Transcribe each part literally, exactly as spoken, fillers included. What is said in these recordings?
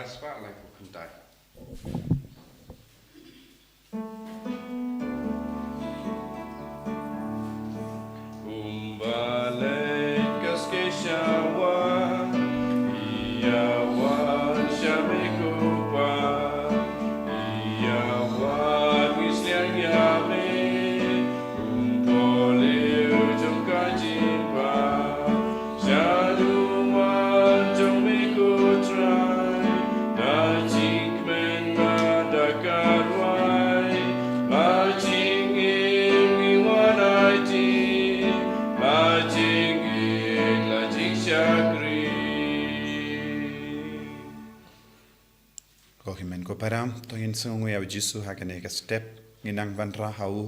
Spah lai phew khyndai. Kumba leit ka skei sha wah, ïa wan sha me ko Pa, ïa wan ngi sliang ïa me, kum u kolliew jong ka jingpang. Sha duman jong me ko Trai, da jingkmen bad da ka rwai, la jingim ngi wan aiti, la jingïeit, la jingshakri. Ko hynmen ko para, to ngin sngewnguh ïa u Jisu ha kane ka step, ngin nang wanrah ha u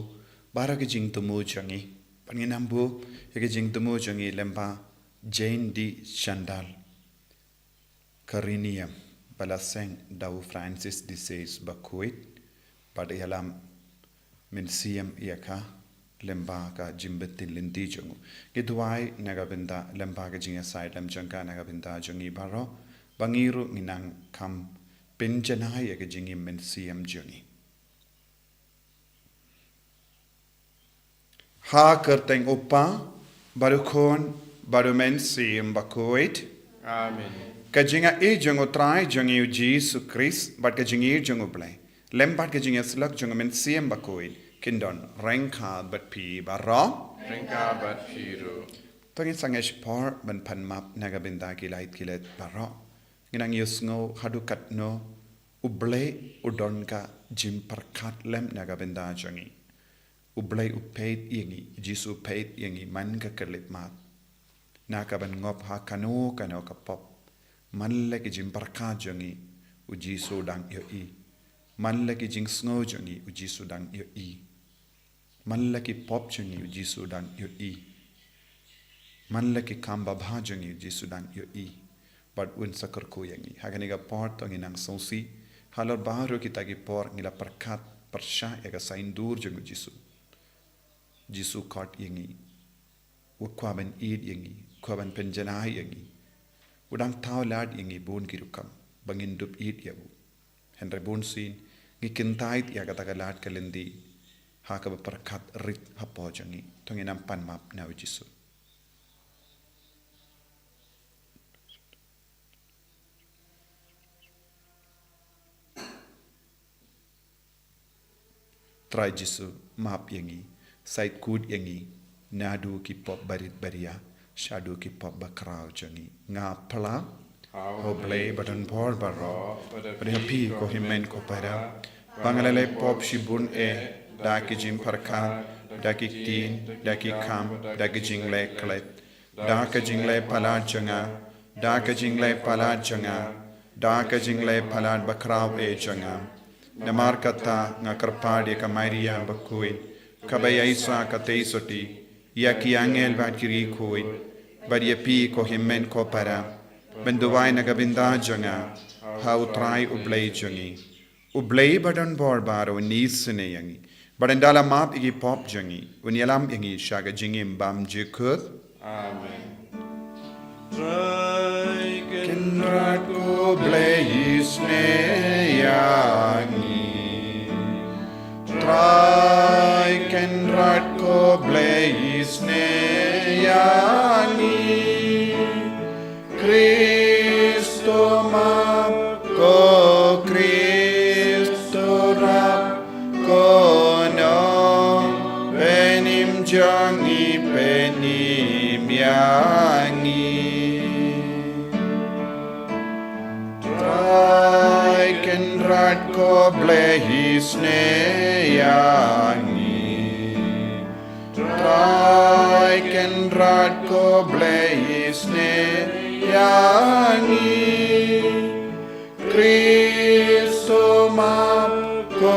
baroh ki jingthmu jong ngi. Bad ngin nang buh ïa ki jingthmu jong ngi lyngba Jane D. Shandal, ka riewniam ba la seng da u Francis de Sales bakhuid, bad ïalam mynsiem ïa ka lyngba ka jingbtin lynti jong u. Ngi duwai na ka bynta lyngba ka jingïasaid lem jong ka na ka bynta jong ngi baroh, ba ngi ruh ngin nang kham pynjanai ïa ka jingim mynsiem jong ngi. Ha ka kyrteng u Kpa, bad u Khun, bad u Mynsiem Bakhuid. Amen. Ka jingïeit jong u Trai jong ngi u Jisu Khrist, bad ka jingïeit jong u Blei, lem bad ka jingïasyllok jong u Mynsiem Bakhuid, kin don ryngkat bad phi baroh. Ryngkat bad phi ruh. To ngin sangeh shipor ban pan map na ka bynta ki lait ki lait baroh. Ngin nang ïohsngew haduh katno u Blei u don ka jingpyrkhat lem na ka bynta jong ngi. U Blei u peit ïa ngi, Jisu u peit ïa ngi man ka khyllipmat, na ka ban ngop ha kano kano ka pop. Man la ki jingpyrkhat jong ngi, u Jisu u dang ïohi. Man la ki jingsngew jong ngi, u Jisu u dang ïohi. Man la ki pop jong ngi, u Jisu u dang ïohi. Man la ki kam babha jong ngi, u Jisu u dang ïohi. Bad un sa kyrkhu ïa ngi. Ha kane ka por to ngin nang sngewsih halor baroh kita ki por ngi la pyrkhat pyrshah ïa ka saiñdur jong u Jisu. Jisu u khot ïa ngi, u kwah ban ïeit ïa ngi, u kwah ban pynjanai ïa ngi. U dang thaw lad ïa ngi bun ki rukom ba ngin dup ïeit ïa u. Hynrei bunsien ngi kyntait ïa kata ka lad ka lynti ha kaba pyrkhat rit hapoh jong ngi. To ngin nang pan map na u Jisu. Trai Jisu, map ïa ngi, sait kut ïa ngi naduh ki pop barit baria, shaduh ki pop bakhraw jong ngi. Nga pla ha u Blei badonbor baroh, bad ha phi ko hynmen ko para, ba nga la leh pop shibun eh, da ki jingpyrkhat, da ki ktien, da ki kam, da ki jingleh klet, da ka jingleh palat jong nga, da ka jingleh palat jong nga, da ka jingleh palat bakhraw eh jong nga. Namar kata nga kyrpad ïa ka Maria bakhuid, kaba ïaishah katei sotti ïa ki angel bad ki riewkhuid, bad ïa phi ko hynmen ko para, ban duwai na ka bynta jong nga ha u Trai u Blei jong ngi. U Blei badonbor baroh un isynei ïa ngi, bad ynda la map ïa ki pop jong ngi, un ïalam ïa ngi sha ka jingim bymjukut. Amen. Trai Kynrad ko Blei isynei ïa ngi. Trai Kynrad ko Blei isynei ïa ngi. Khrist to map, ko Khrist to rap, ko nongpynim jong ngi pynim ïa ngi. Trai Kynrad ko Blei isynei ïa ngi. Trai Kynrad ko Blei isynei ïa ngi. Khrist to map, ko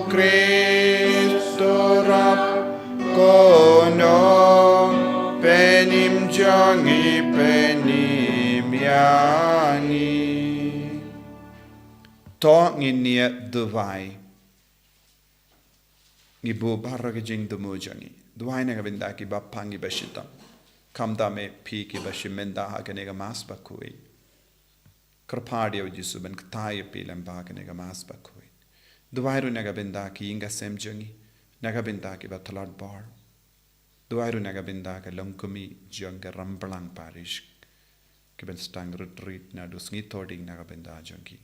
Khrist to rap, ko nongpynim jong ngi pynim ïa ngi. To ngin ïa duwai. Ngi buh baroh ki jingthmu jong ngi. Duwai na ka bynta kiba pang kiba shitom. Khamtam eh phi kiba shim bynta ha kane ka Mass bakhuid. Kyrpad ïa u Jisu ban kta ïa phi lyngba kane ka Mass bakhuid. Duwai ruh na ka bynta ki ïing ki sem jong ngi, na ka bynta kiba tlot bor. Duwai ruh na ka bynta ka longkmie jong ka Ramblang Parish, kiban sdang rit rit naduh sngi Thohdieng na ka bynta jong ki.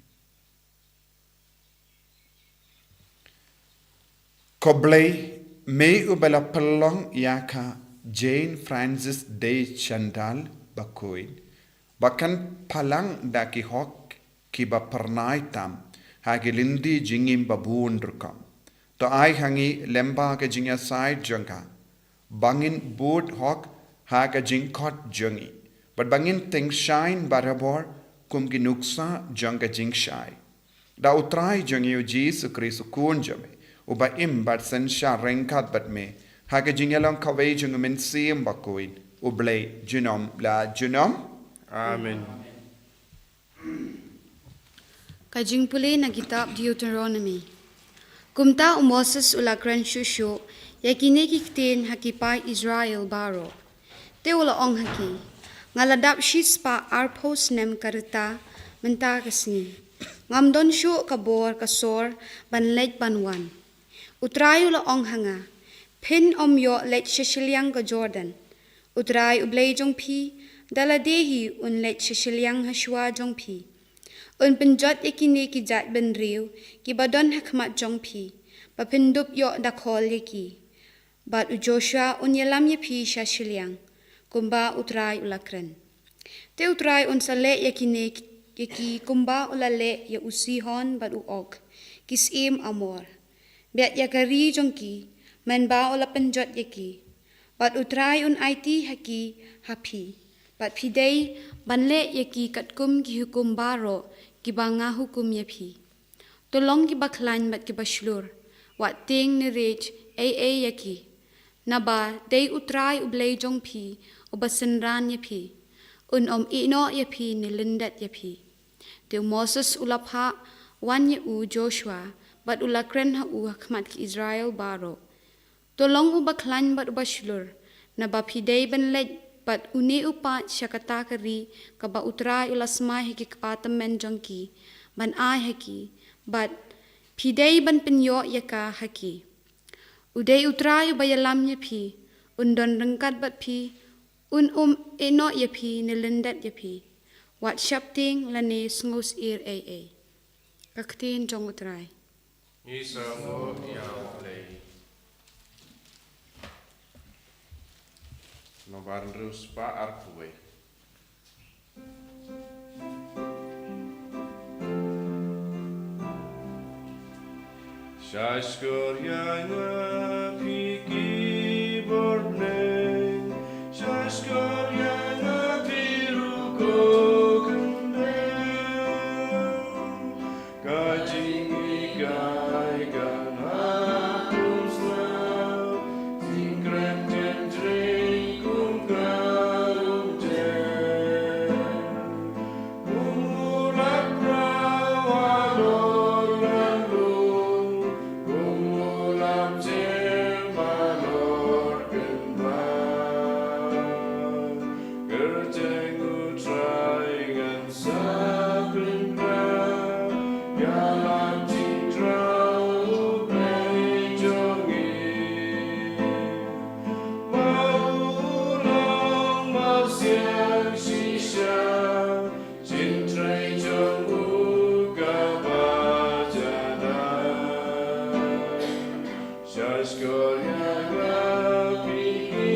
Ko Blei, me uba la pynlong ïa ka Jane Frances de Chantal bakhuid ba kan pynlang da ki hok kiba phyrnai tam ha ki lynti jingim babun rukom. To ai ha ngi lyngba ka jingïasaid jong ka ba ngin bud hok ha ka jingkhot jong ngi, bad ba ngin tyngshaiñ barabor kum ki nuksa jong ka jingshai. Da U Trai jong ngi U Jisu Khrist U Khun jong me, uba im bad synshar ryngkat bad me ha ka jingïalong kawei jong U Mynsiem Bakhuid, U Blei junom la junom. Amen. Ka jingpule na kitab Deuteronomi. Kumta u Moses u la kren shuh shuh ïa kine ki ktien ha ki paid Israel baroh. Te u la ong ha ki, nga la dap shispah arphew snem ka rta mynta ka sngi. Ngam don shuh ka bor ka sor ban leit ban wan. U Trai u la ong ha nga, phin ym ïoh leit sha shiliang ka Jordan. U Trai U Blei jong phi da lade hi un leit sha shiliang ha shuwa jong phi. Un pynjot ïa kine ki jaitbynriew kiba don ha khmat jong phi, ba phin dup ïoh da khol ïa ki. Bad u Joshua un ïalam ïa phi sha shiliang, kumba U Trai u la kren. Te U Trai un sa leh ïa kine, ïa ki kumba u la leh ïa u Sihon bad u Og, ki syiem Amor. Biat ïa ka ri jong ki, mynba u la pynjot ïa ki. Bad U Trai un aiti ha ki ha phi. Bad phi dei ban leh ïa ki katkum ki hukum baroh kiba nga hukum ïa phi. To long kiba khlaiñ bad kiba shlur, wat tieng ne riej ei ei ïa ki. Naba dei U Trai U Blei jong phi uba synran ïa phi. Un ym ïehnoh ïa phi ne lyndet ïa phi. Te u Moses u la phah wan ïa u Joshua, bad u la kren ha u ha khmat ki Israel baroh. To long uba khlaiñ bad uba shlur, naba phi dei ban leit bad une u paid sha kata ka ri kaba U Trai u la smai ha ki kpa tymmen jong ki ban ai ha ki, bad phi dei ban pynïoh ïa ka ha ki. U dei U Trai uba ïalam ïa phi, un don ryngkat bad phi, un ym ïehnoh ïa phi ne lyndet ïa phi. Wat sheptieng lane sngewsyier ei ei. Ka ktien jong U Trai. Ngi sngewbha ïa U Blei. Nombar hynriew spah arphew wei. Sha shkor ïa nga phi ki bor bneng, sha shkor ïa nga phi ruh ko khyndew. Ka jinghikai ka nga kum sla, jingkren jingtreiñ kum ka rumjer. Kum u lap rau halor la lum, kum u lap jem halor kynmaw. Kyrteng U Trai ngan sa pynpaw, ïalam jingthrang U Blei jong ngi. Ma u long mawsiang shisha, jingtreiñ jong u kaba janai. Sha shkor ïa nga phi ki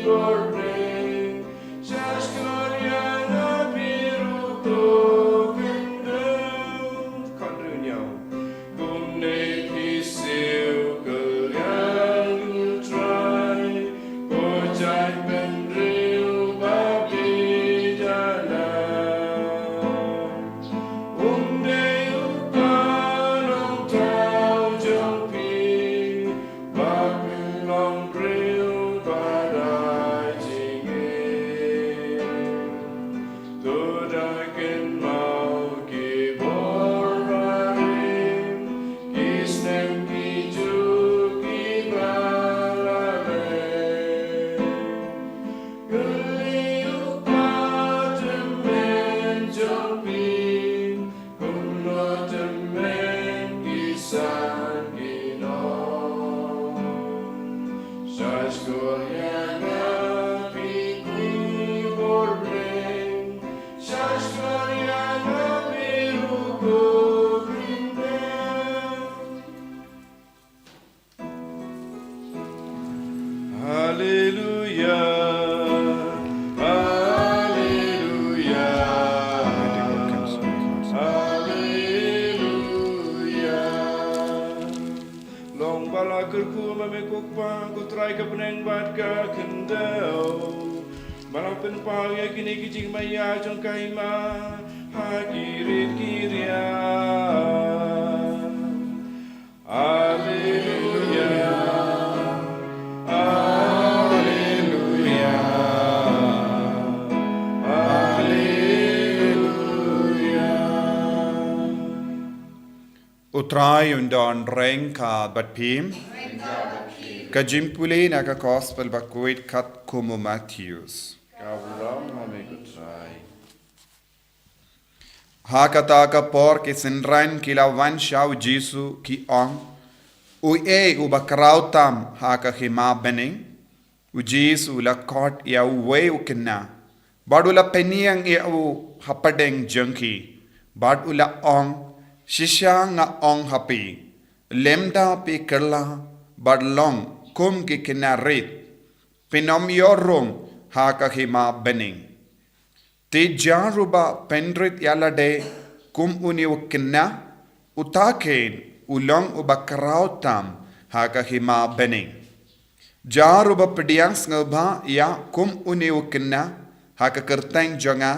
bor bneng, sha shkor ïa nga phi ruh ko khyndew. Khyndew ñiaw. Kumne phi siew kylliang U Trai, ko jaitbynriew ba bieit da lade. Um dei u kpa nongthaw jong phi, ba pynlong briew ba dei jingim. To da kynmaw ki bor barim, ki snem ki juk kiba la leit. Kylli u kpa tymmen jong phi, Kpa, ko Trai, ka bneng bad ka khyndew. Ba la pynpaw ïa kine ki jingmaïa jong ka hima ha ki rit ki riam. Alleluia. Alleluia. Alleluia. U Trai un don ryngkat bad phi. Ka jingpule na ka Gospel bakhuid katkum u Mathaios. Ka burom ha me ko Trai. Ha kata ka por ki synran ki la wan sha u Jisu, ki ong, uei uba khraw tam ha ka hima bneng? U Jisu u la khot ïa uwei u khynnah, bad u la pynïeng ïa u hapdeng jong ki, bad u la ong, shisha nga ong ha phi, lymda phi kylla bad long kum ki khynnah rit, phin ym ïoh rung ha ka hima bneng. Te jar uba pynrit ïa lade kum une u khynnah, uta kein u long uba khraw tam ha ka hima bneng. Jar uba pdiang sngewbha ïa kum une u khynnah ha ka kyrteng jong nga,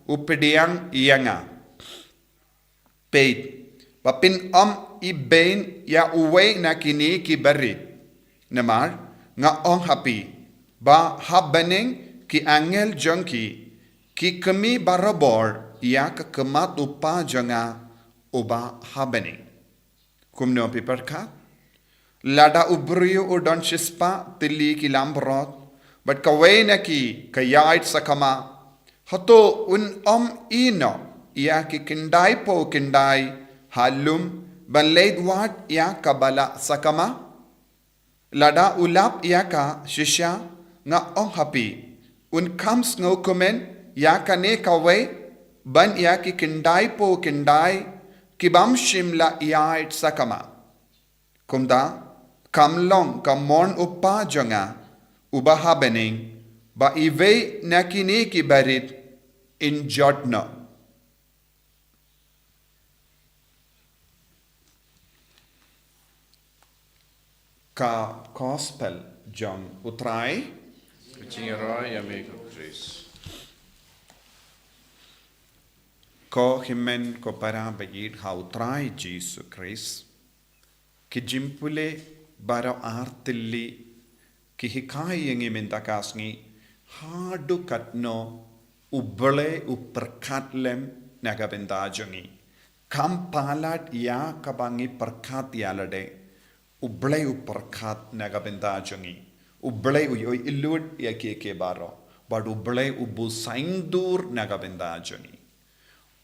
u pdiang ïa nga. Peit, ba phin ym ibeiñ ïa uwei na kine ki barit. Namar nga ong ha phi, ba ha bneng ki angel jong ki, ki khmih barabor ïa ka khmat u Kpa jong nga uba ha bneng. Kumno phi pyrkhat? Lada u briew u don shispah tylli ki langbrot, bad kawei na ki ka ïaid sakma, hato un ym ïehnoh ïa ki khyndaiphew khyndai ha lum ban leit wad ïa kaba la sakma? Lada u lap ïa ka, shisha nga ong ha phi, un kham sngewkmen ïa kane kawei ban ïa ki khyndaiphew khyndai ki bym shym la ïaid sakma. Kumta, kam long ka mon u Kpa jong nga uba ha bneng, ba iwei na kine ki barit in jot noh. Ka Gospel jong u Trai. Ka jingïaroh ïa me ko Khrist. Ko hynmen ko para ba-ïeit ha u Trai Jisu Khrist. Ki jingpule baroh ar tylli ki hikai ïa ngi mynta ka sngi, haduh katno U Blei u pyrkhat lem na ka bynta jong ngi. Kam palat ïa kaba ngi pyrkhat ïa lade, U Blei u pyrkhat na ka bynta jong ngi. U Blei u ïohi lut ïa kiei kiei baroh, bad U Blei u buh saiñdur na ka bynta jong ngi.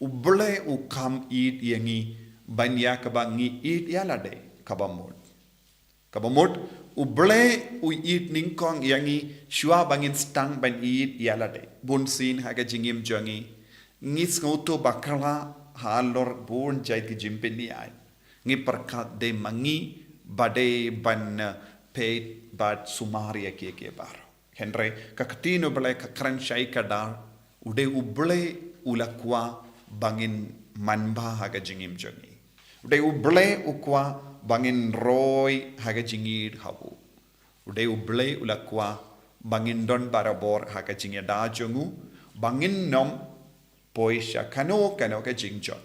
U Blei u kham ïeit ïa ngi ban ïa kaba ngi ïeit ïa lade, kaba mut. Kaba mut, U Blei u ïeit nyngkong ïa ngi shuwa ba ngin sdang ban ïeit ïa lade. Bunsien ha ka jingim jong ngi, ngi sngewthuh bakla halor bun jait ki jingpynïaid. Ngi pyrkhat dei ma ngi ba dei ban, eh, peit bad sumar ïa kiei kiei baroh. Hynrei ka ktien U Blei ka kren shai kdar, u dei U Blei u la kwah ba ngin manbha ha ka jingim jong ngi. U dei U Blei u kwah ba ngin roi ha ka jingïeit ha u. U dei U Blei u la kwah ba ngin don barabor ha ka jingïada jong u, ba ngin nym poi sha kano kano ka jingjot.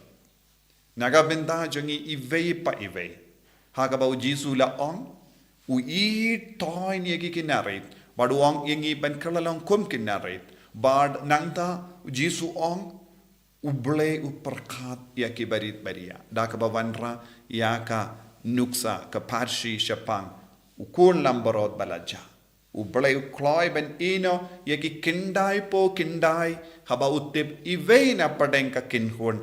Na ka bynta jong ngi iwei pa iwei, ha kaba U Jisu u la ong, u ïeit toiñ ïa ki khynnah rit, bad u ong ïa ngi ban kylla long kum khynnah rit, bad nangta U Jisu u ong, U Blei u pyrkhat ïa ki barit baria. Da kaba wanrah ïa ka nuksa ka pharshi shaphang u khun langbrot ba la jah. U Blei u kloi ban ïehnoh ïa ki khyndai phew khyndai, haba u tip iwei na pdeng ka kynhun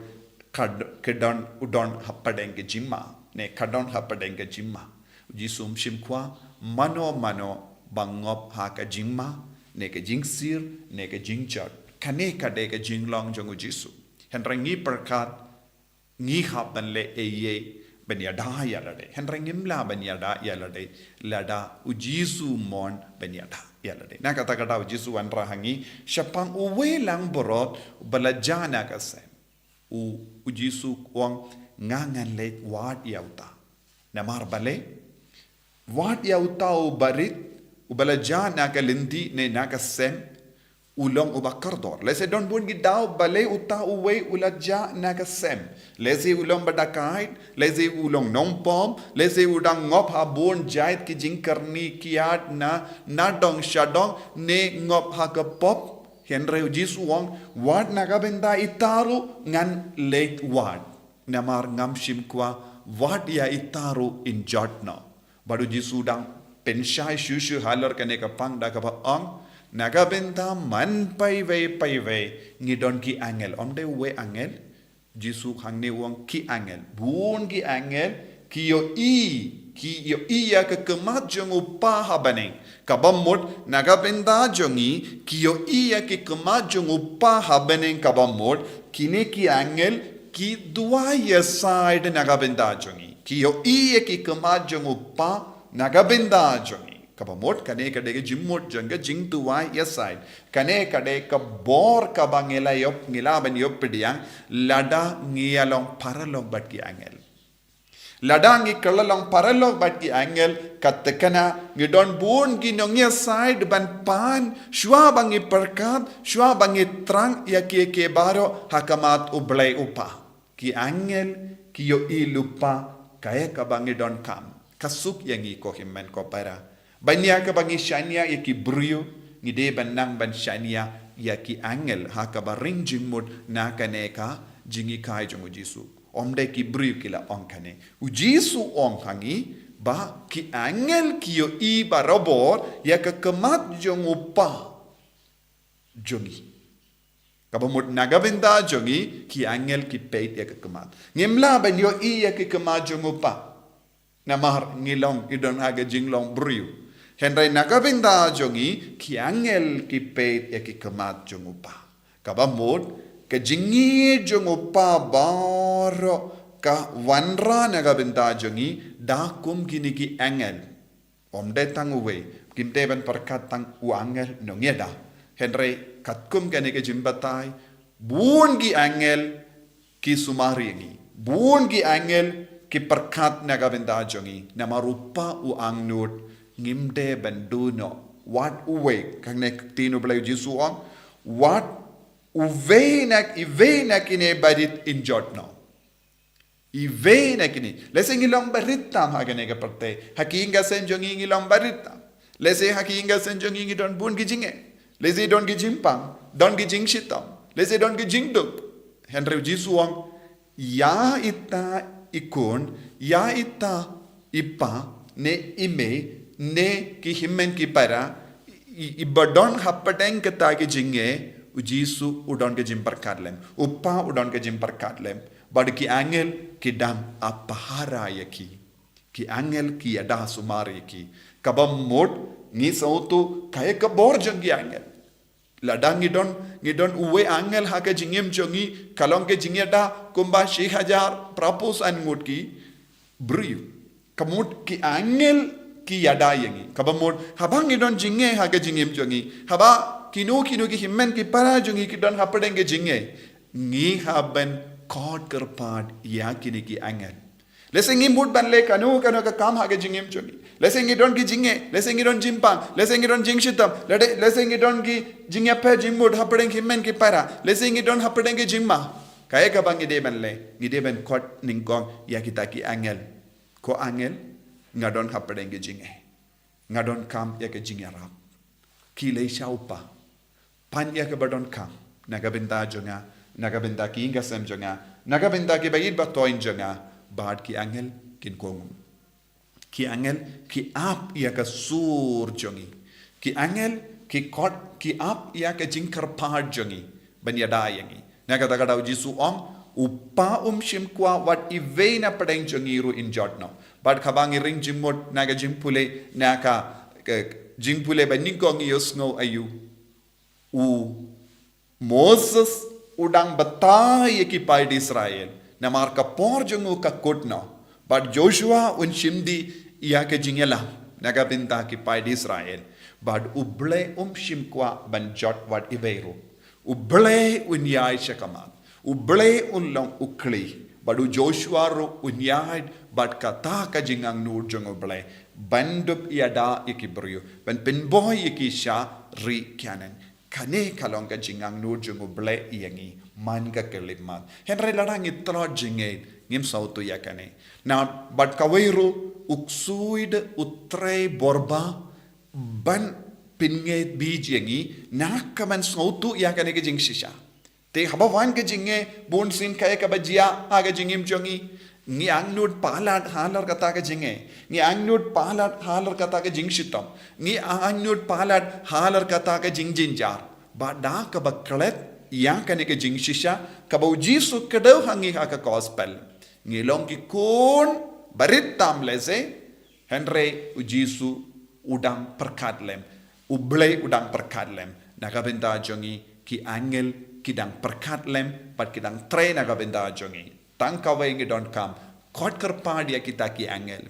ka d-, ka don, u don hapdeng ka jingma, ne ka don hapdeng ka jingma. U Jisu um shym kwah mano mano ba ngop ha ka jingma, ne ka jingsir, ne ka jingjot. Kane ka dei ka jinglong jong U Jisu. Hynrei ngi pyrkhat ngi hap ban leh ei ei ban ïada ïa lade. Hynrei ngim lah ban ïada ïa lade lada U Jisu um mon ban ïada ïa lade. Na kata ka daw U Jisu u wanrah ha ngi shaphang uwei langbrot ba la jah na ka sem. U, U Jisu u ong, nga ngan leit wad ïa uta. Namar balei? Wat ïa uta u barit, uba la jah na ka lynti ne na ka sem, u long uba kordor. Lehse don bun ki daw balei uta uwei u la jah na ka sem. Lehse u long ba dakait, lehse u long nongpop, lehse u dang ngop ha bun jait ki jingkyrni kiad na, na dong sha dong, ne ngop ha ka pop. Hynrei u Jisu u ong, wat na ka bynta ita ruh ngan leit wad. Namar ngam shim kwah wat ïa ita ruh in jot noh. Bad u Jisu dang pynshai shuh shuh halor kane ka pang da kaba ong, na ka bynta man paiwei paiwei ngi don ki angel. Ym dei uwei angel, Jisu hangne u ong ki angel. Bun ki angel ki ïohi, ki ïohi ïa ka khmat jong u Kpa ha bneng. Kaba mut na ka bynta jong ngi ki ïohi ïa ki khmat jong u Kpa ha bneng, kaba mut kine ki angel ki duwai ïasaid na ka bynta jong ngi. Ki ïohi ïa ki khmat jong u Kpa na ka bynta jong ngi. Kaba mut kane ka dei ka jingmut jong ka jingduwai ïasaid. Kane ka dei ka bor kaba ngi la ïoh, ngi lah ban ïoh pdiang lada ngi ïalong paralok bad ki angel. Lada ngi kylla long paralok bad ki angel, ka tikna ngi don bun ki nongïasaid ban pan, shuwa ba ngi pyrkhat, shuwa ba ngi thrang ïa kiei kiei baroh ha khmat U Blei U Kpa. Ki angel ki ïohi lypa kaei kaba ngi donkam. Ka suk ïa ngi ko hynmen ko para. Ban ïa kaba ngi shaniah ïa ki briew, ngi dei ban nang ban shaniah ïa ki angel ha kaba ring jingmut na kane ka jinghikai jong u Jisu. Ym dei ki briew ki la ong kane. U Jisu u ong ha ngi ba ki angel ki ïohi barabor ïa ka khmat jong u Kpa jong ngi. Kaba mut na ka bynta jong ngi ki angel ki peit ïa ka khmat. Ngim lah ban ïohi ïa ka khmat jong u Kpa. Namar ngi long, ngi don ha ka jinglong briew. Hynrei na ka bynta jong ngi ki angel ki peit ïa ka khmat jong u Kpa. Kaba mut ka jingïeit jong u Kpa baroh ka wanrah na ka bynta jong ngi da kum kine ki angel. Ym dei tang uwei, kim dei ban pyrkhat tang u angel nongïada. Hynrei katkum kane ka jingbatai, bun ki angel ki sumar ïa ngi. Bun ki angel ki pyrkhat na ka bynta jong ngi. Namar u Kpa u angnud, ngim dei ban duh noh wat uwei. Kane ka ktien U Blei U Jisu u ong, wat uwei na, iwei na kine barit in jot noh. Iwei na kine. Lehse ngi long barit tam ha kane ka pyrthei. Ha ki ïing ki sem jong ngi ngi long barit tam. Lehse ha ki ïing ki sem jong ngi ngi don bun ki jingeh. Lehse don ki jingpang, don ki jingshitom. Lehse don ki jingduk. Hynrei u Jisu u ong, ïa ita i khun, ïa ita i kpa, ne i mei, ne ki hynmen ki para, i, iba don hapdeng kita ki jingeh, u Jisu u don ka jingpyrkhat lem. U Kpa u don ka jingpyrkhat lem. Bad ki angel ki dang ap pahara ïa ki. Ki angel ki ïada sumar ïa ki. Kaba mut ngi sngewthuh kaei ka bor jong ki angel. Lada ngi don, ngi don uwei angel ha ka jingim jong ngi, ka long ka jingïada kumba shi hajar phra phew san ngut ki briew. Ka mut ki angel ki ïada ïa ngi. Kaba mut haba ngi don jingeh ha ka jingim jong ngi, haba kino kino ki hynmen ki para jong ngi ki don hapdeng ka jingeh, ngi hap ban khot kyrpad ïa kine ki angel. Lehse ngi mut ban leh kano kano ka kam ha ka jingim jong ngi. Lehse ngi don ki jingeh, lehse ngi don jingpang, lehse ngi don jingshitom, lehse, lehse ngi don ki jingïapher jingmut hapdeng ki hynmen ki para, lehse ngi don hapdeng ki jingma. Kaei kaba ngi dei ban leh, ngi dei ban khot nyngkong ïa kita ki angel. Ko angel, nga don hapdeng ki jingeh. Nga donkam ïa ka jingïarap. Khie leit sha u Kpa. Pan ïa kaba donkam na ka bynta jong nga, na ka bynta ki ïing ki sem jong nga, na ka bynta kiba ïeit ba thoiñ jong nga, bad ki angel kin kohnguh. Ki angel ki ap ïa ka sur jong ngi. Ki angel ki khot, ki ap ïa ka jingkyrpad jong ngi ban ïada ïa ngi. Na kata ka daw u Jisu u ong, u Kpa um shim kwah wat iwei na pdeng jong ngi ruh in jot noh. Bad haba ngi ring jingmut na ka jingpule, na ka, ka jingpule ba nyngkong ngi ïohsngew aïu. U Moses u dang batai ïa ki paid Israel, namar ka por jong u ka kut noh. Bad Joshua un shim dih ïa ka jingïalam na ka bynta ki paid Israel. Bad U Blei um shim kwah ban jot wat iwei ruh. U Blei un ïaid shakhmat. U Blei un long u khlieh. Bad u Joshua ruh un ïaid bad kata ka jingangnud jong U Blei ban dup ïada ïa ki briew, ban pynbor ïa ki sha ri Kanaan. Kane ka long ka jingangnud jong U Blei ïa ngi man ka khyllipmat. Hynrei lada ngi tlot jingngeit, ngim sngewthuh ïa kane. Na bad kawei ruh, u ksuid u trei bor ba ban pynngeit bit ïa ngi na ka ban sngewthuh ïa kane ka jingshisha. Te haba wan ka jingngeit, bun sien kaei kaba jia ha ka jingim jong ngi. Ngi angnud palat halor kata ka jingngeit. Ngi angnud palat halor kata ka jingshitom. Ngi angnud palat halor kata ka jingjynjar. Bad da kaba klet ïa kane ka jingshisha kaba U Jisu kdew ha ngi ha ka gospel, ngi long ki khun barit tam lehse, hynrei U Jisu u dang pyrkhat lem. U Blei u dang pyrkhat lem. Na ka bynta jong ngi, ki angel ki dang pyrkhat lem bad ki dang trei na ka bynta jong ngi. Tang kawei ngi donkam, khot kyrpad ïa kita ki angel.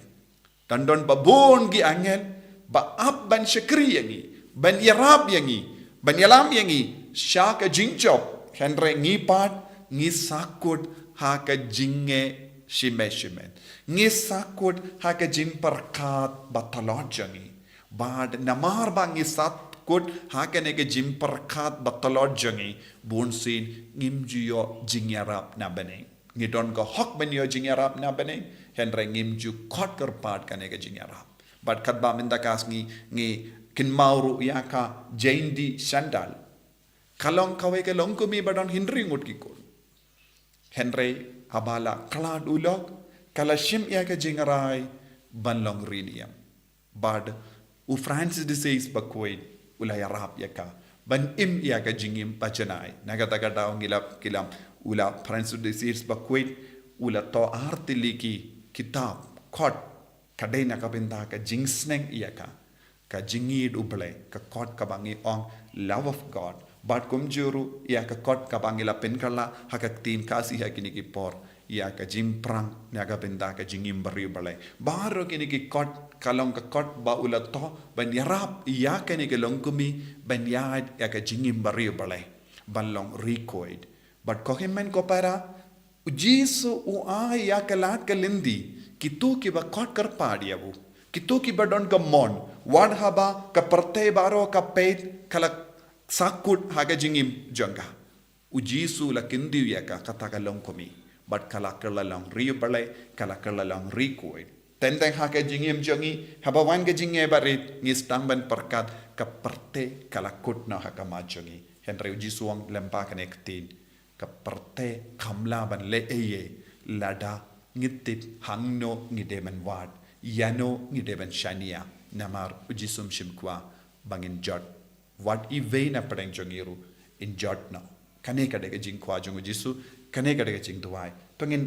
Don don ba bun ki angel ba ap ban shakri ïa ngi, ban ïarap ïa ngi, ban ïalam ïa ngi sha ka jingjop. Hynrei ngi pat ngi sahkut ha ka jingngeit shimet shimet. Ngi sahkut ha ka jingpyrkhat ba tlot jong ngi. Bad namar ba ngi sahkut ha kane ka jingpyrkhat ba tlot jong ngi, bun sien ngim ju ïoh jingïarap na bneng. Ngi don ka hok ban ïoh jingïarap na bneng, hynrei ngim ju khot kyrpad kane ka jingïarap. Bad katba mynta ka sngi ngi kynmaw ruh ïa ka Jane D. Shandall. Ka long kawei ka longkmie ba don hynriew ngut ki khun. Hynrei haba la khlad u lok, ka la shim ïa ka jingrai ban long riniam. Bad u Francis de Sales bakhuid u la ïarap ïa ka ban im ïa ka jingim ba janai. Na kata ka daw ngi la kylli, u la Francis de Sales bakhuid u la thoh artylli ki kitab, khot, ka dei na ka bynta ka jingsneng ïa ka, ka jingïeit U Blei, ka khot kaba ngi ong love of God. Bad kumjuh ruh ïa ka khot kaba ngi la pynkylla ha ka ktien Khasi ha kine ki por, ïa ka jingpyrshang na ka bynta ka jingim bariewblei. Baroh kine ki khot ka long ka khot ba u la thoh ban ïarap ïa kane ka longkmie ban ïaid ïa ka jingim bariewblei, ban long ri khuid. Bad ko hynmen ko para, U Jisu u ai ïa ka lad ka lynti, kito kiba khot kyrpad ïa u, kito kiba don ka mon, wat haba ka pyrthei baroh ka peit, ka la sahkut ha ka jingim jong ka. U Jisu u la kyntiew ïa ka, kata ka longkmie, bad ka la kylla long ri blei, ka la kylla long ri khuid. Teng teng ha ka jingim jong ngi, haba wan ka jingeh barit, ngi sdang ban pyrkhat, ka pyrthei ka la kut noh ha khmat jong ngi. Hynrei U Jisu u ong lyngba kane ka ktien, ka pyrthei kam lah ban leh ei ei lada ngi tip hangno ngi dei ban wad, ïano ngi dei ban shaniah. Namar U Jisu um shim kwah ba ngin jot. Wat iwei na pdeng jong ngi ruh in jot noh. Kane ka dei ka jingkwah jong U Jisu, kane ka dei ka jingduwai. To ngin,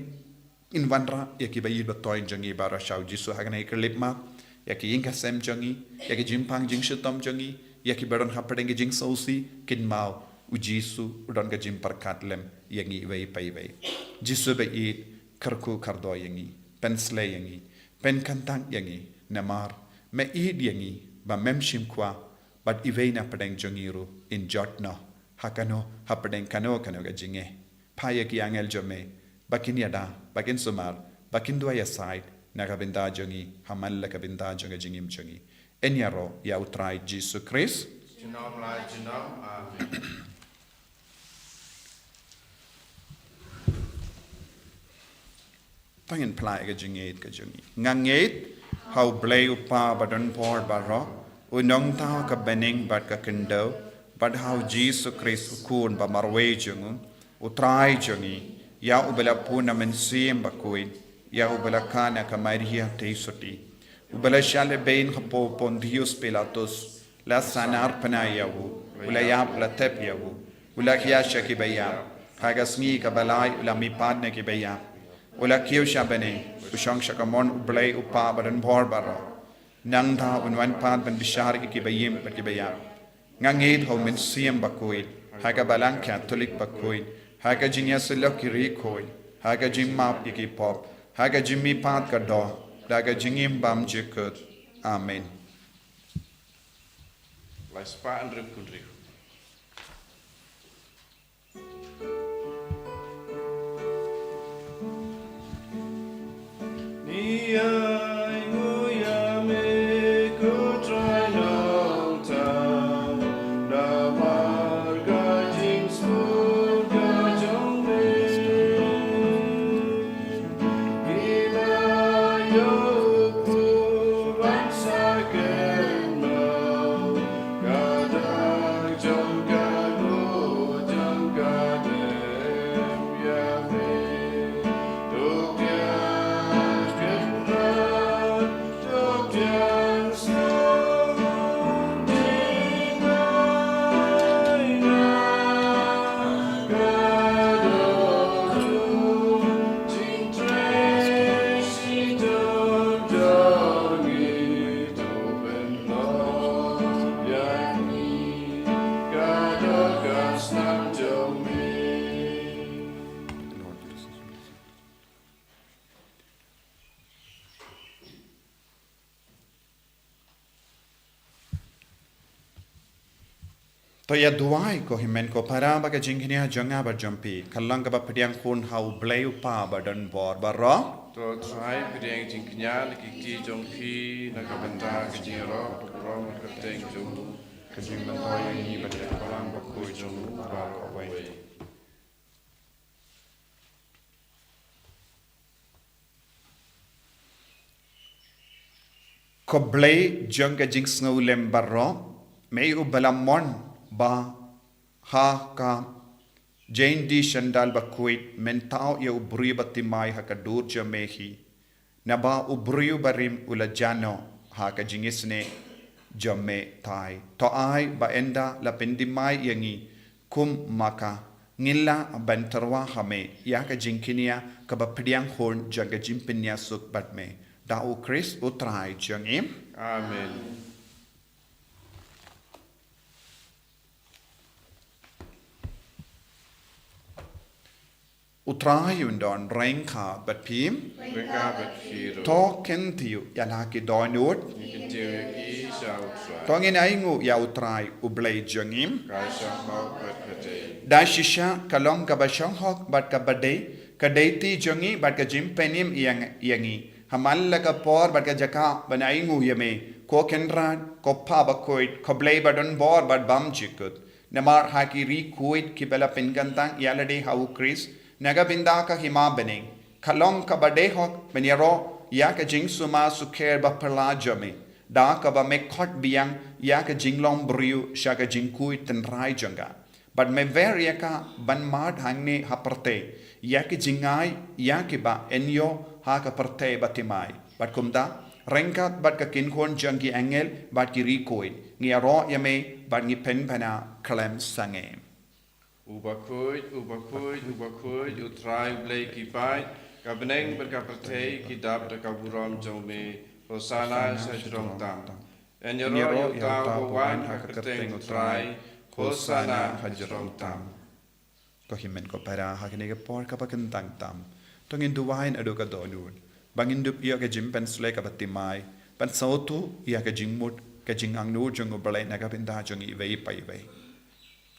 ngin wanrah ïa kiba ïeit ba thoiñ jong ngi baroh sha U Jisu ha kane ka khyllipmat, ïa ki ïing ki sem jong ngi, ïa ki jingpang jingshitom jong ngi, ïa kiba don hapdeng ki jingsngewsih, kynmaw U Jisu u don ka jingpyrkhat lem ïa ngi iwei pa iwei. Jisu ba ïeit, kyrkhu kyrdoh ïa ngi, pynsleh ïa ngi, pynkyntang ïa ngi, namar me ïeit ïa ngi, ba mem shim kwah bad iwei na pdeng jong ngi ruh in jot noh ha kano, hapdeng kano kano ka jingeh. Phah ïa ki angel jong me ba kin ïada, ba kin sumar, ba kin duwai ïasaid na ka bynta jong ngi, ha man la ka bynta jong ka jingim jong ngi. Yn ïaroh ïa U Trai Jisu Khrist. Junom la junom. Amen. To ngin phla ïa ka jingngeit ka jong ngi. Nga ngeit ha U Blei U Kpa badonbor baroh, U Nongthaw ka bneng bad ka khyndew, bad ha U Jisu Khrist U Khun ba marwei jong U, U Trai jong ngi, ïa uba la pun na Mynsiem Bakhuid, ïa uba la kha na ka Maria Theisotti, uba la shah lehbein hapoh Pontius Pilatus, la sahnarphna ïa u, u la ïap, u la thep ïa u, u la khia sha kiba ïap, ha ka sngi kaba lai u la mihpat na kiba ïap, u la kiew sha bneng, u shong sha kamon U Blei U Kpa badonbor baroh. Nangta un wan pat ban bishar ïa kiba im bad kiba ïap. Nga ngeit ha U Mynsiem Bakhuid, ha ka Balang Katholik bakhuid, ha ka jingïasyllok ki riewkhuid, ha ka jingmap ïa ki pop, ha ka jingmihpat ka doh, da ka jingim bymjukut. Amen. Lai spah hynriew phew hynriew. To ïa duwai ko hynmen ko para ba ka jingkñia jong nga bad jong phi kan long kaba pdiang khun ha U Blei U Kpa ba don bor baroh. To Trai pdiang jingkñia na ki kti jong phi na ka bynta ka jingïaroh ka burom ka kyrteng jong u, ka jingmyntoi ïa ngi bad ïa ka balang bakhuid jong u baroh kawei. Ko Blei jong ka jingsngewlem baroh, me u ba la mon ba ha ka jingdih shandal bakhuid men thaw ïa u briew ba thymmai ha ka dur jong me hi. Naba u briew barim u la jah noh ha ka jingisynei jong me thai. To ai ba ynda la pynthymmai ïa ngi kum ma ka, ngin lah ban tyrwa ha me ïa ka jingkñia kaba pdiang khun jong ka jingpynïasuk bad me. Da U Khrist U Trai jong ngi. Amen. U Trai un don ryngkat bad phi. Ryngkat bad phi ruh. To kyntiew ïa la ki dohnud. Ngi kyntiew ïa ki sha U Trai. To ngin ainguh ïa U Trai U Blei jong ngi. Ka shong hok bad ka dei. Da shisha ka long kaba shong hok bad kaba dei, ka dei ti jong ngi bad ka jingpynim ïa, ïa ngi. Ha man la ka por bad ka jaka ban ainguh ïa me, ko Kynrad, ko Kpa bakhuid, ko Blei ba don bor bad bymjukut. Namar ha ki ri khuid kiba la pynkyntang ïa lade ha U Khrist na ka bynta ka hima bneng, ka long kaba dei hok ban ïaroh ïa ka jingsumar sukher bapher jong me, da kaba me khot biang ïa ka jinglong briew sha ka jingkhuid tynrai jong ka. Bad me wer ïa ka ban mad hangne ha pyrthei ïa ki jingai ïa kiba yn ïoh ha ka pyrthei ba thymmai. Bad kumta, ryngkat bad ka kynhun jong ki angel bad ki ri khuid, ngi ïaroh ïa me bad ngi pynbna khlem sangeh. U bakhuid, u bakhuid, u bakhuid, U Trai U Blei ki paid, ka bneng bad ka pyrthei ki dap da ka burom jong me. Hosana sha jrong tam. Yn ïaroh ïa uta uba wan ha ka kyrteng U Trai. Hosana ha jrong tam. Ko hynmen ko para, ha kane ka por kaba kyntang tam, to ngin duwai naduh ka dohnud ba ngin dup ïa ka jingpynshlei kaba thymmai ban sngewthuh ïa ka jingmut ka jingangnud jong U Blei na ka bynta jong iwei pa iwei.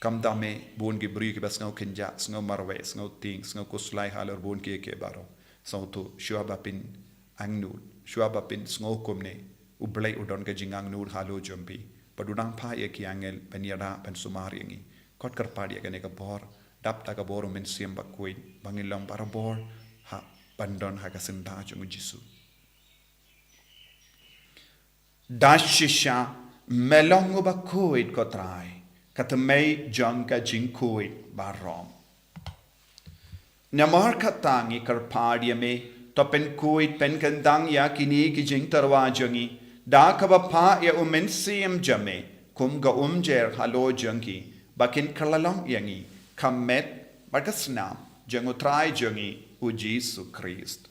Kumta me, bun ki briew kiba sngew kynjah, sngew marwei, sngew tieng, sngew khuslai halor bun ki, ki baroh. Sngewthuh, shuwa ba pynangnud, shuwa ba pynsngew kumne, U Blei u don ka jingangnud halor jong phi. Bad u dang phah ïa ki angel ban ïada ban sumar ïa ngi. Khot kyrpad ïa kane ka bor, dap da ka bor U Mynsiem Bakhuid, ba ngin long barabor ha ban don ha ka syndah jong U Jisu. Da shisha me long uba khuid ko Trai, ka thymmei jong ka jingkhuid baroh. Namar kata ngi kyrpad ïa me, to pynkhuid pynkyntang ïa kine ki jingtyrwa jong ngi da kaba phah ïa U Mynsiem jong me kum ka umjer halor jong ki, ba kin kylla long ïa ngi ka met bad ka snam jong U Trai jong ngi U Jisu Khrist.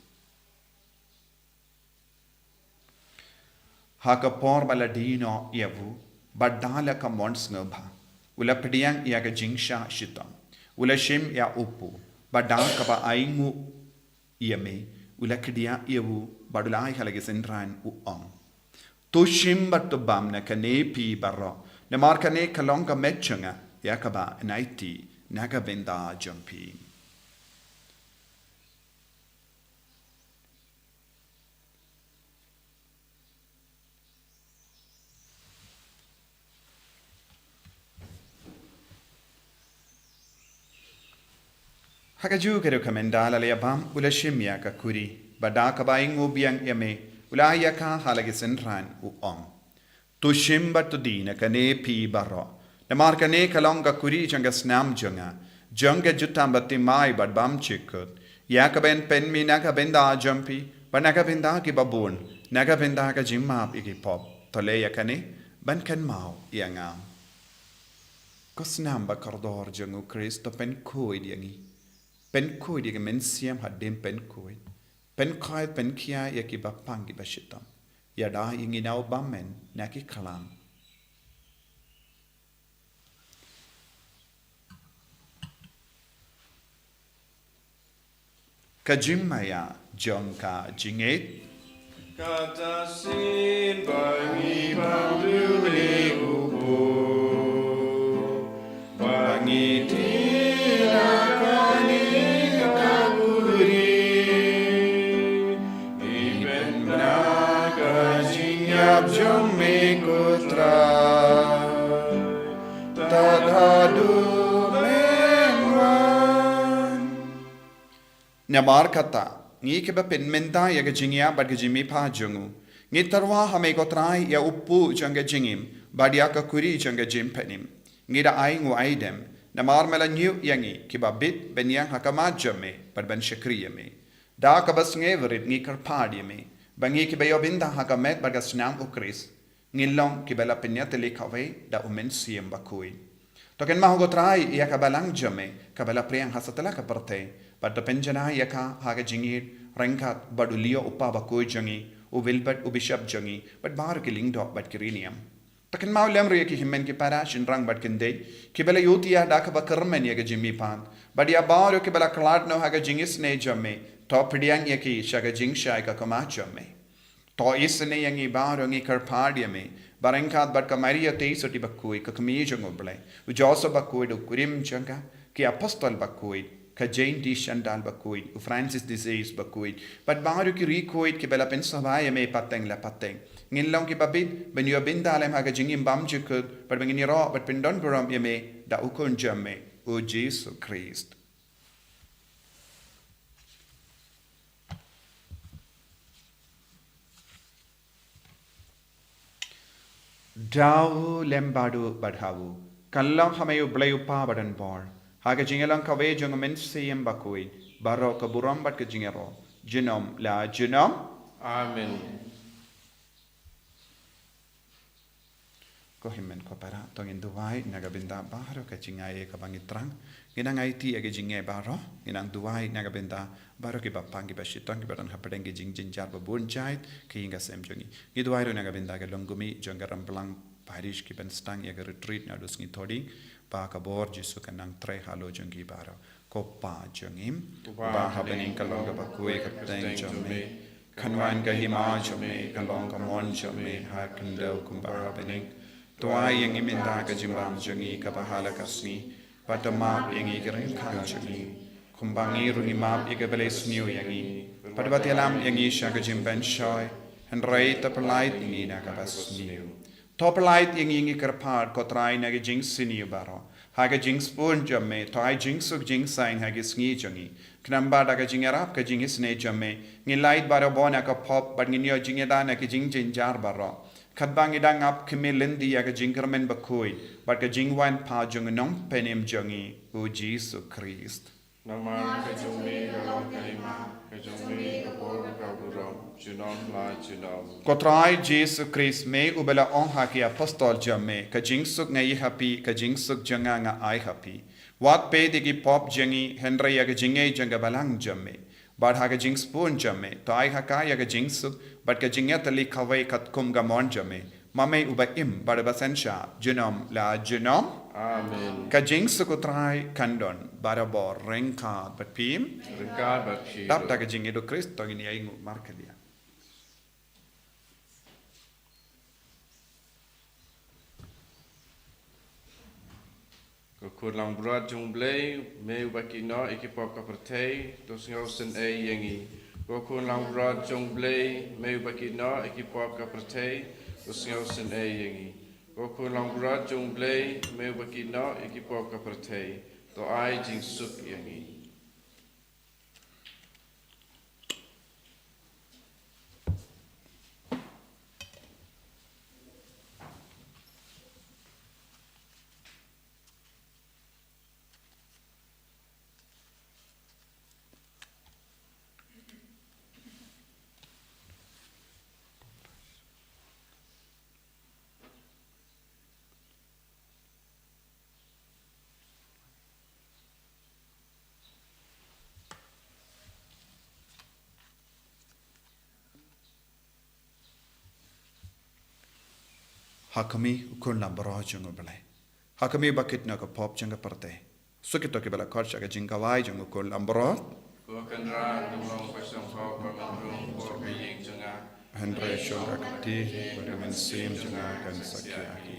Ha ka por ba la die noh ïa u, bad da la ka mon sngewbha, u la pdiang ïa ka jingshah shitom, u la shim ïa u pud, bad da kaba ainguh ïa me, u la kdiah ïa u, bad u la ai ha la ki synran, u ong: To shim bad to bam na kane phi baroh, namar kane ka long ka met jong nga ïa kaba yn aiti na ka bynta jong phi. Ha kajuh ka rukom ynda la ïa bam, u la shim ïa ka kuri, bad da kaba ainguh biang ïa me, u la ai ïa ka ha la ki synran, u ong: To shim bad to die na kane phi baroh, namar kane ka long ka kuri jong ka snam jong nga, jong ka jutang ba thymmai bad bymjukut, ïa kaba yn pynmih na ka bynta jong phi bad na ka bynta kiba bun, na ka bynta ka jingmap ïa ki pop. To leh ïa kane ban kynmaw ïa nga. Ko snam ba kordor jong U Khrist, to pynkhuid ïa ngi. Pynkhuid ïa ka mynsiem hadien pynkhuid. Pynkhuid, pynkhia ïa kiba pang kiba shitom. Ïada ïa ngi na u bymman na ki khlam. Ka jingmaïa jong ka jingngeit. Kata shisien ba ngi bam ruh ïa u pud. Namar kata, ngi kiba pynmynta ïa ka jingïap bad ka jingmihpat jong u, ngi tyrwa ha me ko Trai ïa u puh jong ka jingim bad ïa ka kuri jong ka jingpynim. Ngi da ai nguaidem, namar me la ñiuh ïa ngi kiba bit ban ïeng ha khmat jong me bad ban shakri ïa me. Da kaba sngewrit ngi kyrpad ïa me ba ngi kiba ïoh bynta ha ka met bad ka snam u Khrist, ngin long kiba la pynïatylli kawei da u Mynsiem Bakhuid. To kynmaw ko Trai ïa ka balang jong me kaba la phriang ha satlak ka pyrthei, bad to pynjanai ïa ka ha ka jingïeit ryngkat bad u Leo u pa bakhuid jong ngi, u Wilbert u bishop jong ngi, bad baroh ki lyngdoh bad ki riewniam. To kynmaw lem ruh ïa ki hynmen ki para shynrang bad khyndai kiba la ïohthiah da kaba kyrmen ïa ka jingmihpat, bad ïa baroh kiba la khlad noh ha ka jingisynei jong me, to pdiang ïa ki sha ka jingshai ka khmat jong me. To isynei ïa ngi baroh, ngi kyrpad ïa me ba ryngkat bad ka Maria Theisotti bakhuid, ka kmie jong u Blei, u Joseph bakhuid, u kurim jong ka, ki apostol bakhuid, ka Jane D. Shandal bakhuid, u Francis de Sales bakhuid, bad baroh ki riewkhuid kiba la pynsngewbha ïa me pateng la pateng, ngin long kiba bit ban ïoh bynta lem ha ka jingim bymjukut, bad ba ngin ïaroh bad pyndon burom ïa me da u Khun jong me, u Jisu Khrist. Da u lem bad u bad ha u, kan long ha me u Blei u Pa badonbor, ha ka jingïalang kawei jong u Mynsiem Bakhuid, baroh ka burom bad ka jingïaroh, junom la junom. Amen. Ko hynmen ko para, to ngin duwai na ka bynta baroh ka jingai kaba ngi thrang. Ngi nang aiti ïa ka jingai baroh, ngi nang duwai na ka bynta baroh kiba pang, kiba shitom, kiba don hapdeng ki jingjynjar ba bun jait ha ïing ha sem jong ngi. Ngi duwai ruh na ka bynta ka longkmie jong ka Ramblang Parish kiban sdang ïa ka retreat naduh sngi Thohdieng, ba ka bor Jisu kan nang trei halor jong ki baroh. Ko Pa jong ngi uba ha bneng, ka long kaba khuid ka kyrteng jong me. Kan wan ka hima jong me, kan long ka mon jong me ha khyndew kumba ha bneng. To ai ïa ngi mynta ka jingbam jong ngi kaba ha la ka sngi. Bad to map ïa ngi ki ryngkat jong ngi, kumba ngi ruh ngi map ïa kiba leh sniew ïa ngi. Bad wat ïalam ïa ngi sha ka jingpynshoi, hynrei to pyllait ïa ngi na kaba sniew. To pyllait ïa ngi, ngi kyrpad ko Trai, na ka jingsniew baroh. Ha ka jingsbun jong me to ai jingsuk jingsaiñ ha ki sngi jong ngi. Khnang ba da ka jingïarap ka jingisynei jong me, ngin lait barabor na ka pop bad ngin ïoh jingïada na ki jingjynjar baroh, katba ngi dang ap khmih lynti ïa ka jingkyrmen bakhuid bad ka jingwan pat jong u Nongpynim jong ngi, u Jisu Khrist. Namar ka jong me ka long ka hima, ka jong me ka bor ka burom, junom la junom. Ko Trai Jisu Khrist, me uba la ong ha ki apostol jong me, ka jingsuk nga ïa ha phi, ka jingsuk jong nga nga ai ha phi. Wat peit ïa ki pop jong ngi, hynrei ïa ka jingngeit jong ka balang jong me. Bad ha ka jingsbun jong me to ai ha ka ïa ka jingsuk bad ka jingïatylli kawei katkum ka mon jong me, ma me uba im bad uba synshar, junom la junom. Amen. Ka jingsuk u Trai kan don barabor ryngkat bad phi. Ryngkat bad phi. Dap da ka jingïeit u Khrist to ngin ïa ainguh markylliang. Ko Khun langbrot jong u Blei, me uba kit noh ïa ki pop ka pyrthei, to sngewsynei ïa ngi. Ko Khun langbrot jong u Blei, me uba kit noh ïa ki pop ka pyrthei, to sngewsynei ïa ngi. Ko Khun langbrot jong u Blei, me uba kit noh ïa ki pop ka pyrthei, to ai jingsuk ïa ngi. Ha khmih, u Khun langbrot jong u Blei. Ha khmih, ba kit noh ïa ka pop jong ka pyrthei. Suk ïa kito kiba la khot sha ka jingkhawai jong u Khun langbrot. Ko Kynrad, ym long ba sngewbha ba men rung hapoh ka ïing jong nga, hynrei shong ha ka kti bad ka mynsiem jong nga kan sakhia ïa ki.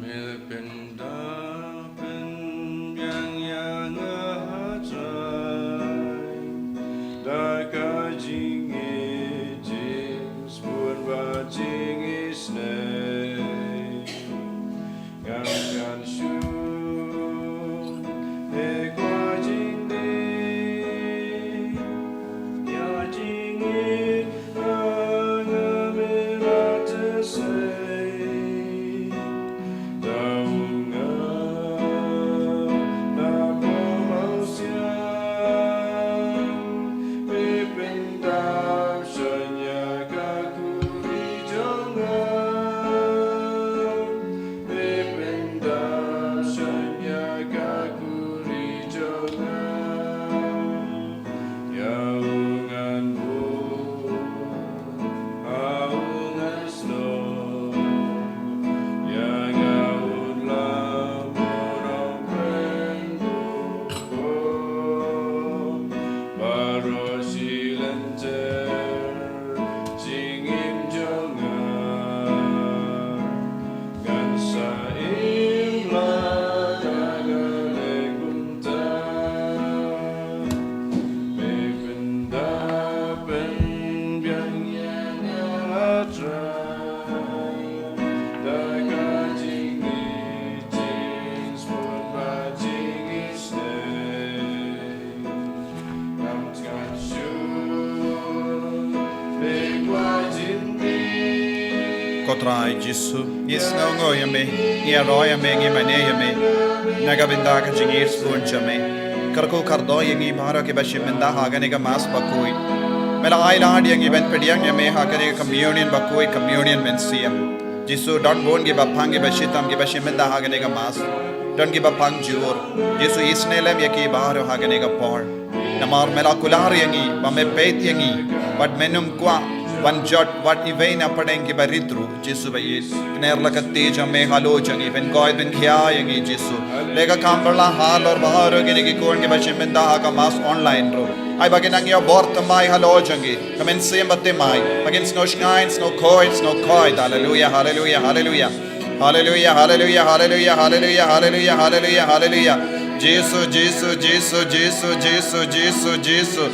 Pynda pynbiang ïa nga ha Trai, da ka jingïeit jingsbun bad jingisynei. Ngan kynshew, e Kpa jingmih, ïa jingïeit ha nga me la teh sei. Da u nga na pamang siang, me pyndap sha ïa ka khuri jong nga. Me pyndap sha ïa ka khuri jong nga. Ïa u ngan buh, ha u ngan snoh, ïa nga un lam, un ym pynbuh. Baroh shi lynter jingim jong nga, ngan sa im lada nga leh kumta. Me pynda pynbiang ïa nga, Trai, da ka jingïeit jingsbun bad jingisynei. Ko Trai Jisu, ngi sngewnguh ïa me, ngi ïaroh ïa me, ngi mane ïa me na ka bynta ka jingïeit sbun jong me. Kyrkhu kyrdoh ïa ngi baroh kiba shim bynta ha kane ka Mass bakhuid. Me la ai lad ïa ngi ban pdiang ïa me ha kane ka Communion bakhuid, Communion mynsiem. Jisu, don bun kiba pang, kiba shitom, kiba shim bynta ha kane ka Mass. Don kiba pang jur. Jisu, isynei lem ïa ki baroh ha kane ka por. Namar me la kular ïa ngi ba me peit ïa ngi, bad men ym kwah ban jot wat iwei na pdeng kiba rit ruh. Jisu ba ïeit, kner la ka kti jong me halor jong ngi, pynkoit pynkhia ïa ngi, Jisu. Leh ka kam pyrshah halor baroh kine ki khun kiba shim bynta ha ka Mass online ruh. Ai ba kin nang ïoh bor thymmai halor jong ngi. Ka mynsiem ba thymmai, ba kin sngew shngaiñ, sngew khuid, sngew khuid. Haleluia, haleluia, haleluia. Haleluia, haleluia, haleluia, haleluia, haleluia, haleluia, haleluia. Jisu, Jisu, Jisu, Jisu, Jisu, Jisu, Jisu.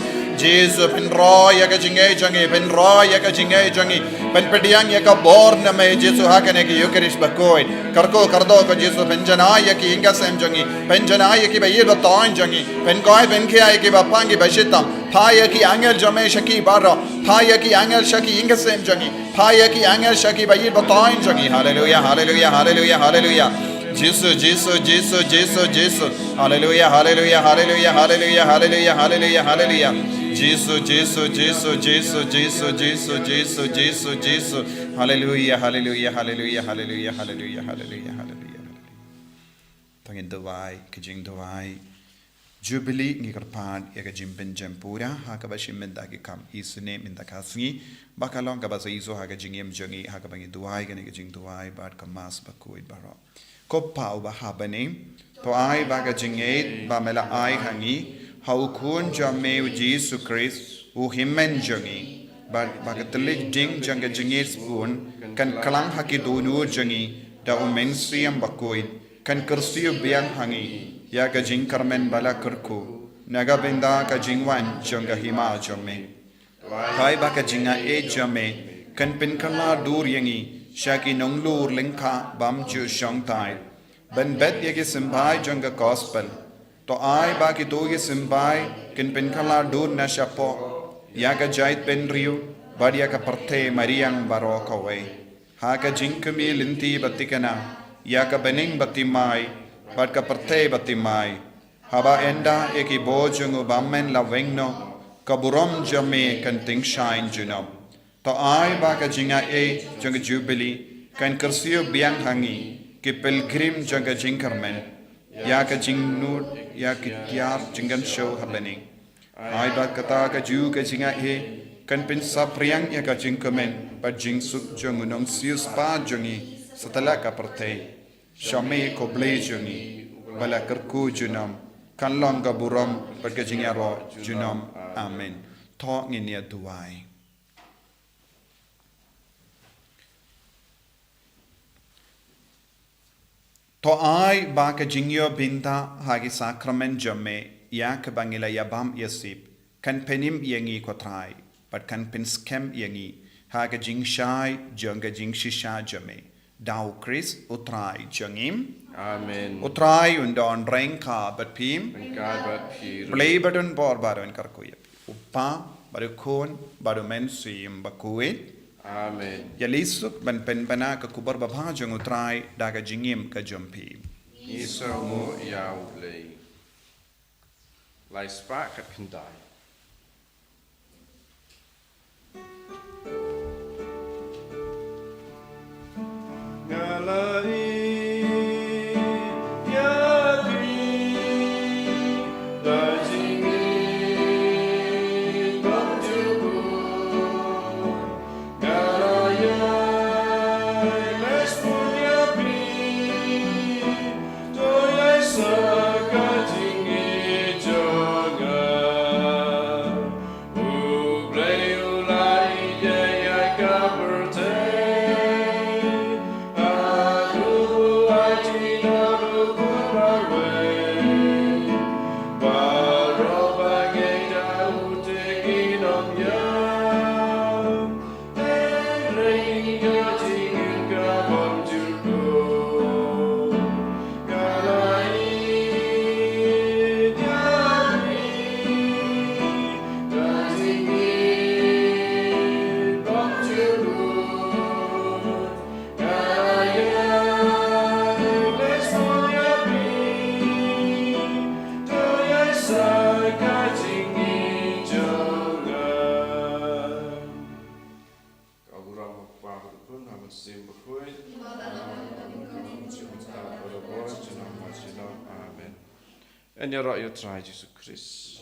Jisu, pynroi ïa ka jingngeit jong ngi, pynroi ïa ka jingngeit jong ngi. Pynpdiang ïa ka bor na me, Jisu, ha kane ka Eucharist bakhuid. Kyrkhu kyrdoh ko Jisu, pynjanai ïa ki ïing ki sem jong ngi, pynjanai ïa kiba ïeit ba tong jong ngi, pynkoit pynkhia ïa kiba pang kiba shitom. Phah ïa ki angel jong me sha ki baroh. Phah ïa ki angel sha ki ïing ki sem jong ngi. Phah ïa ki angel sha kiba ïeit ba tong jong ngi. Haleluia, haleluia, haleluia, haleluia. Jisu, Jisu, Jisu, Jisu, Jisu. Haleluia, haleluia, haleluia, haleluia, haleluia, haleluia, haleluia. Jisu, Jisu, Jisu, Jisu, Jisu, Jisu, Jisu, Jisu, Jisu. Haleluia, haleluia, haleluia, haleluia, haleluia, haleluia, haleluia. To ngin duwai, ka jingduwai Jubilee, ngi kyrpad ïa ka jingpynjem pura ha kaba shim bynta ki kam isynei mynta ka sngi, ba ka long kaba sa ïoh ha ka jingim jong ngi, ha kaba ngi duwai kane ka jingduwai bad ka Mass bakhuid baroh. Ko Pa uba ha bneng, to ai ba ka jingngeit ba me la ai ha ngi ha u Khun jong me u Jisu Khrist, u Hynmen jong ngi, bad ba ka tlylleit ding jong ka jingngeit sbun kan klang ha ki dohnud jong ngi da u Mynsiem Bakhuid, kan kyrsiew biang ha ngi ïa ka jingkyrmen ba la kyrkhu na ka bynta ka jingwan jong ka Hima jong me. Ai ba ka jingaiei jong me kan pynkylla dur ïa ngi sha ki nonglur lyngkha bym ju shongthait, ban bet ïa ki symbai jong ka Gospel. To ai ba kito ki symbai kin pynkylla dur na shapoh ïa ka jaitbynriew bad ïa ka pyrthei mariang baroh kawei, ha ka jingkmie lynti ba thikna ïa ka bneng ba thymmai bad ka pyrthei ba thymmai. Haba ynda ïa ki bor jong u bymmen la weng noh, ka burom jong me kan tyngshaiñ junom. To ai ba ka jingaiei jong ka Jubilee kan kyrsiew biang ha ngi ki pilgrim jong ka jingkyrmen ïa ka jingnud ïa ki tiar jingkynshew ha bneng. Ai ba kata kajuh ka jingaiei kan pynsaphriang ïa ka jingkmen bad jingsuk jong u nongsiewspah jong ngi satlak ka pyrthei. Sha me ko Blei jong ngi, ba la kyrkhu junom, kan long ka burom bad ka jingïaroh junom. Amen. To ngin ïa duwai. To ai ba ka jingïoh bynta ha ki sakramen jong me, ïa kaba ngi la ïabam ïasip, kan pynim ïa ngi, ko Trai, bad kan pynskhem ïa ngi ha ka jingshai jong ka jingshisha jong me. Da U Khrist U Trai jong ngi. Amen. U Trai un don ryngkat bad phi. Ryngkat bad phi ruh. Blei ba don bor ba don kyrkhu ïa phi, U Kpa bad U Khun bad U Mynsiem Bakhuid. Amen. Ïa lei suk ban pynbna ka khubor babha jong U Trai da ka jingim ka jong phi. Ngi sngewbha ïa U Blei. Lai spah khatkhyndai. Nga la ïeit ïa phi da jingïeit bymjukut. Nga la ïai leh sbun ïa phi, to ïai sa ka jingïeit jong nga. U Blei u la ïeit ïa ka pyrthei haduh ba u aiti ïa u Khun marwei, baroh ba ngeit ha u te kin ym ïap. Ka burom ha U Kpa bad U Khun bad U Mynsiem Bakhuid. Amen. Yn ïaroh ïa U Trai Jisu Khrist.